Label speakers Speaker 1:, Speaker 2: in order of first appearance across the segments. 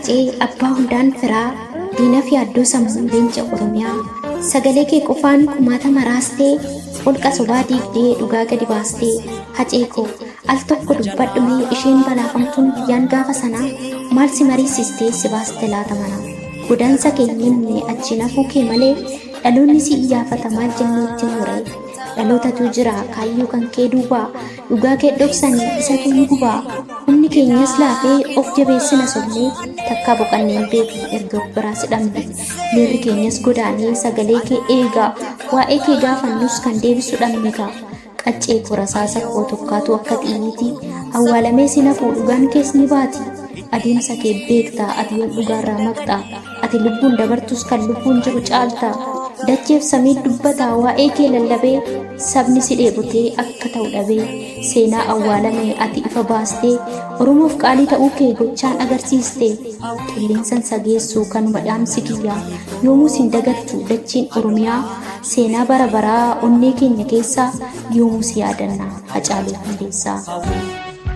Speaker 1: Hacee abbaa hundaan firaa diinaf yaaddoo sammuu leenca Oromiyaa sagalee kee qofaan kumaatama raastee holqa sobaa diigdee dhugaa gadi baastee Hacee koo al tokko dubbadhu mee isheen balaafamtuun guyyaan gaafa sanaa maal si mariisistee si baaste laata manaa godaansa kee hin himne achiin hafuu kee malee dhaloonni si iyyaafata maal jennee itti himuree dhalootatu jira kaayyoo kan kee duubaa dhugaa kee dhoksanii isatu nu gubaa humni keenyas laafee of jabeessina sobnee takkaa boqannee hin beeknu erga of biraa si dhabne miirri keenyas godaanee sagalee kee eegaa waa'ee kee gaafannus kan deebisu dhabne kaa qaccee koo rasaasa koo tokkaatu akka xiyyiitii awwaalamee si nafuu dhugaan kees ni baati adeemsa kee beektaa ati yoom dhugaarraa maqxaa ati lubbuun dabartus kan lubbuun jiru caalta dacheef samii dubbataa waa'ee kee lallabee sabni si dheebotee akka ta'u dhabee seenaa awwaalame ati ifa baastee oromoof qaalii ta'uu kee gochaan agarsiiste qilleensan sageessu kanuma dhaamsi kiyyaa yoomuu sin dagattu dachiin oromiyaa seenaa bara baraa onnee keenya keessaa yoomuu si yaadanna Hacaaluu Hundeessaa.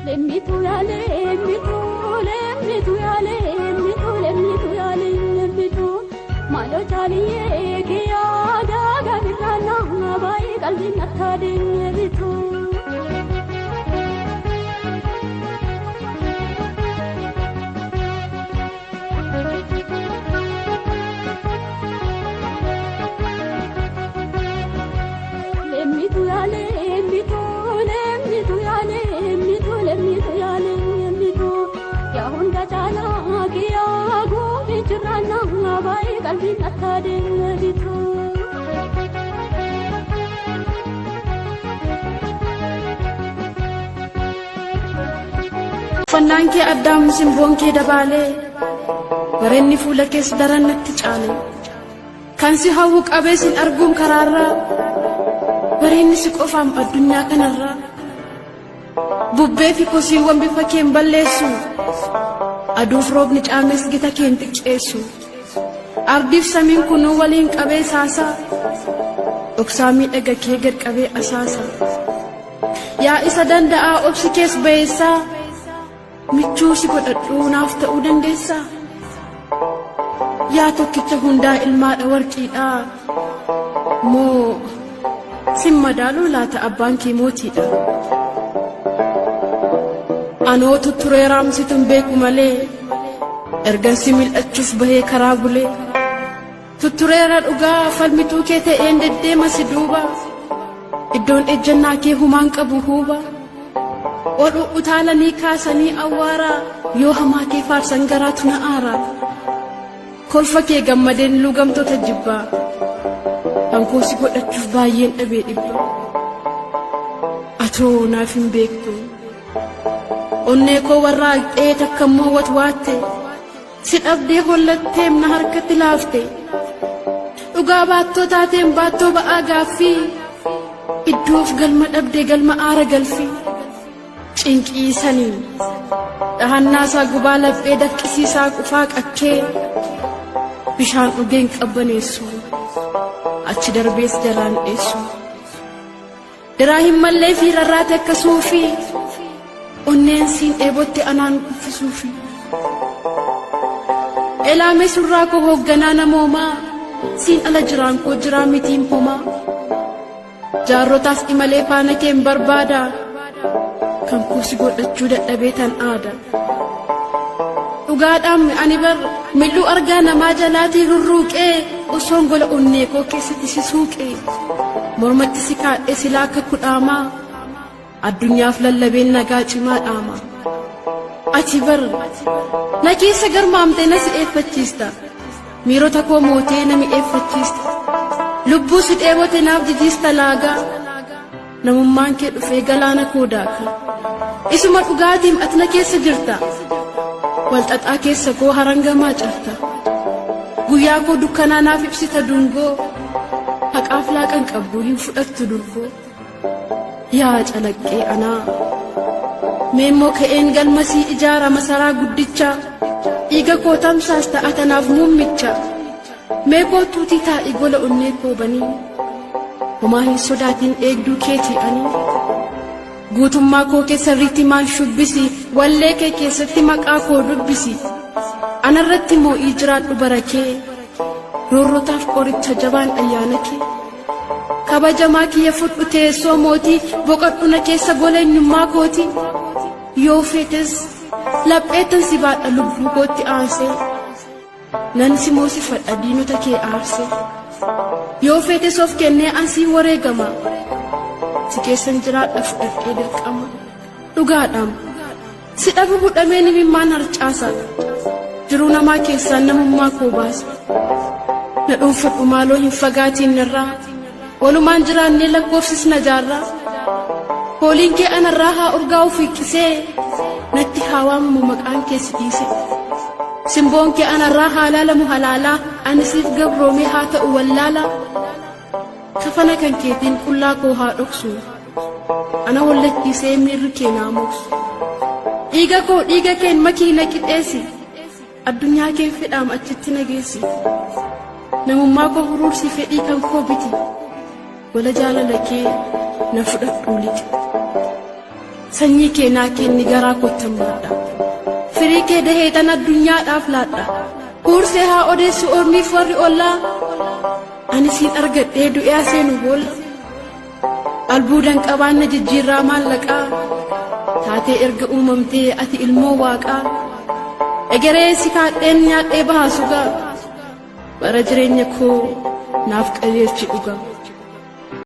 Speaker 2: Lemmitu yaa lemmitu lemmitu yaa lemmitu lemmitu yaa lemmitu maaloo caaliyyee kiyyaa daagaa birraannaa baay'ee qalbiin nattaa deebitu. Lemmitu yaa lemmitu lemmitu yaa lemmitu lemmitu yaa lemmitu yaa hunda caalaa kiyyaa guufichirraannaa baay'ee qalbiin nattaa deebitu.
Speaker 3: Uffannaan kee addaam simboon kee dabaalee bareenni fuula kees daran natti caale. Kan si hawwu qabee sin arguun karaarraa bareenni si qofaam addunyaa kanarraa. Bubbee fi kosiiwwan bifa keen balleessu aduuf roobni caames gita keen xiqqeessu. Ardiif samiin kunuu waliin qabee saasaa dhoksaa miidhaga kee gad qabee asaasa. Yaa isa danda'aa obsi kees bayeessaa michuu si godhadhuu naaf ta'uu dandeessaa. Yaa tokkicha hundaa ilmaadha warqiidha moo sin madaaluu laata abbaan kee mootiidha. Anoo tutturee raamsitu hin beeku malee ergan si mil'achuuf bahee karaa bulee. Tuttureera dhugaa falmituu kee ta'een deddeema si duuba. Iddoon ejjennaa kee humaan qabu huuba. Ol utaalanii kaasanii awwaara yoo hamaa kee faarsan garaatu na aara. Kolfa kee gammadeen luugamtoota jibbaa. Kan koo si godhachuuf baay'een dhabee dhibba. Atoo naaf hin beektu. Onnee koo warraaqxee takkammoo watwaatte. Si dhabdee hollatteem na harkatti laafte. Dhugaa baattoo taateen baattoo ba'aa gaaffii. Iddoof galma dhabdee galma aara galfii. Cinqii sanii dhahannaasaa gubaa laphee dafqisiisaa qufaa qakkee. Bishaan dhugeen qabbaneessu achi darbees jalaan dheessu. Diraa hin mallee fi rarraate akka suufii onneen siin dheebotte anaan kuffisuufi. Elaamee surraa koo hoogganaa namoomaa siin ala jiraan koo jiraa mitiin homaa. Jaarrotaas imalee faana keen barbaada kan koo si godhachuu dadhabee tan aada. Dhugaadhaan ani bar mil'uu argaa namaa jalaatii rurruuqee osoon gola onnee koo keessatti si suuqee mormatti si kaadhee silaa akka kudhaamaa addunyaaf lallabeen nagaa cimaa dhaama. Ati bar na keessa garmaamtee na si'eeffachiista miirota koo mootee na mi'eeffachiista lubbuu si dheebote naaf jijiista laagaa. Namummaan kee dhufee galaana koo daaka. Isuma dhugaatiim ati na keessa jirta. Walxaxaa keessa koo harangamaa carta. Guyyaa koo dukkanaa naaf ibsita dungoo. Haqaaf laaqan qabdu hin fudhattu durgoo. Yaa calaqqee anaa. Mee immoo ka'een galmasii ijaara masaraa guddicha. Dhiiga koo tamsaasta atanaaf muummicha. Mee koottuutii taa'i gola onnee koo banii. Homaa hin sodaatin eegduu keetii ani. Guutummaa koo keessa riitimaan shubbisi, wallee kee keessatti maqaa koo dubbisi. Anarratti moo'ii jiraadhu bara kee, roorrotaaf qoricha jabaan ayyaana kee. Kabajamaa kiyya fudhu teessoo mootii, boqodhu na keessa gola eenyummaa kooti. Yoo feetes lapheettan si baadha lubbuu kootti aansee. Nan si moosifadha diinota kee aarsee. Yoo feetes of kennee an siin wareegama. Si keessan jiraadha fudhadhee dirqama. Dhugaadhaam. Si dhabu budhameen imimmaan harcaasa. Jiruu namaa keessaan namummaa koo baasa. Na dhuunfadhu maaloo hin fagaatiin narraa. Walumaan jiraannee lakkoofsisna jaarraa. Fooliin kee anarraa haa urgaa'u fiiqqisee. Natti haa waamamu maqaan kee si dhiise. Simboon kee anarraa haa laalamu halaalaa. Ani siif gabroomee haa ta'u wallaalaa. Kafana kan keetiin qullaa koo haa dhoksu. Ana wallachiisee miirri kee naa moksu. Dhiiga koo dhiiga keen makii na qixeessi. Addunyaa kee fedhaam achitti na geessi. Namummaa koo huruursi fedhii kan koo biti. Gola jaalala kee na fudhadhuu lixi. Sanyii kee naa kenni garaa koottan baadha. Firii kee daheetan addunyaadhaaf laadha. Huursee haa odeessu ormiif warri ollaa. Ani siin argadhee du'ee seenu boolla. Albuudan qabaanna jijjiirraa maallaqaa. Taatee erga uumamtee ati ilmoo waaqaa. Egeree si kaadheen nyaadhee baha sugaa. Bara jireenya koo naaf qajeelchi dhugaa.